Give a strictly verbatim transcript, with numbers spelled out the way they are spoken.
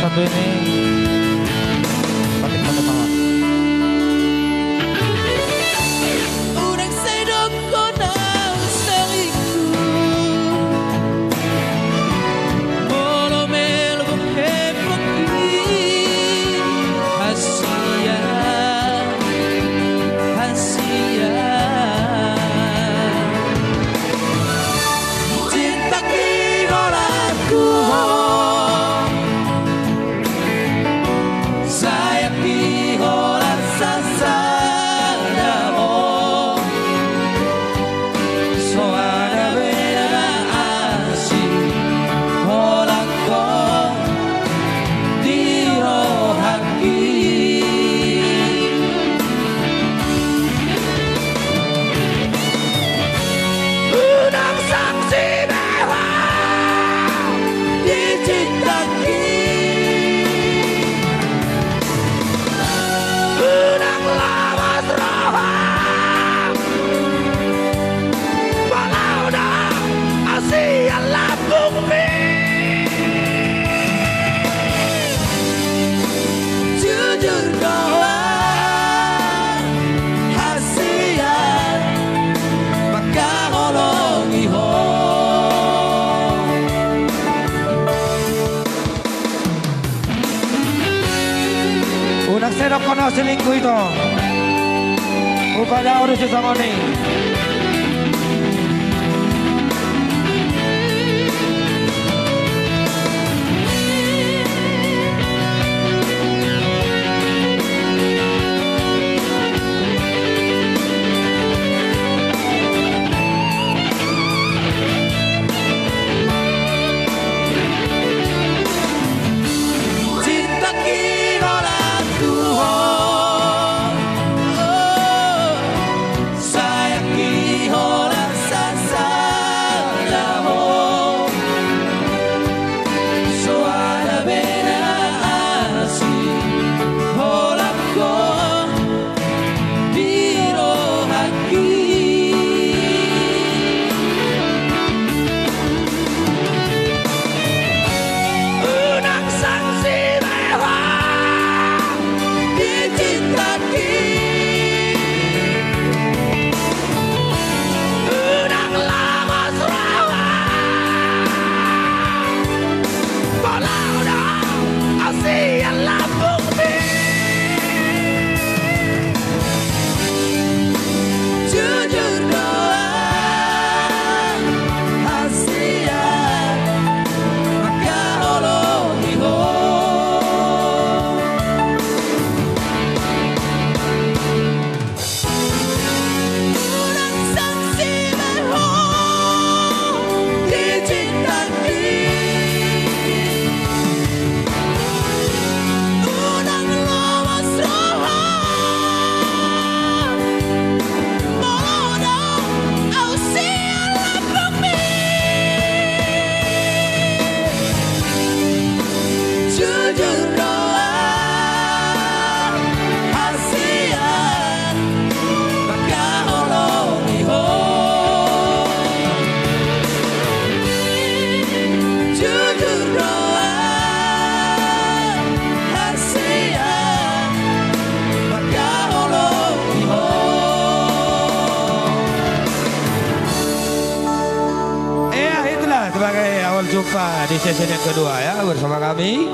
Ini. Pakai, pakai mawar. Unang sai dokkon au selingkuh. Molo melbung hepok i, hasian, hasian. Cinta ki holan tu ho. Sayang ki holan sasada ho. So ada be na asing holan ho di rohangki. Unang sangsi be ho di cintangki. Unang lawas roha. Molo unang hasian lambungmi. Jujur do hasian mangkaholongi ho. Unang sai dokkon au selingkuh, ito. Hupadao do sisongon i. Cinta ki holan tu ho. Sayang ki holan sasada ho. So ada be na asing holan ho di rohangki. Unang sangsi be ho di cintangki. Unang lawas roha. Molo unang hasian lambungmi. Jujur do hasian mangkaholongi ho. Unang sangsi be ho di cintangki. Unang lawas roha. Molo unang hasian lambungmi. Jujur do hasian mangkaholongi ho. Jujur do hasian mangkaholongi ho. Ya, itulah sebagai awal jumpa di sesi yang kedua ya bersama kami.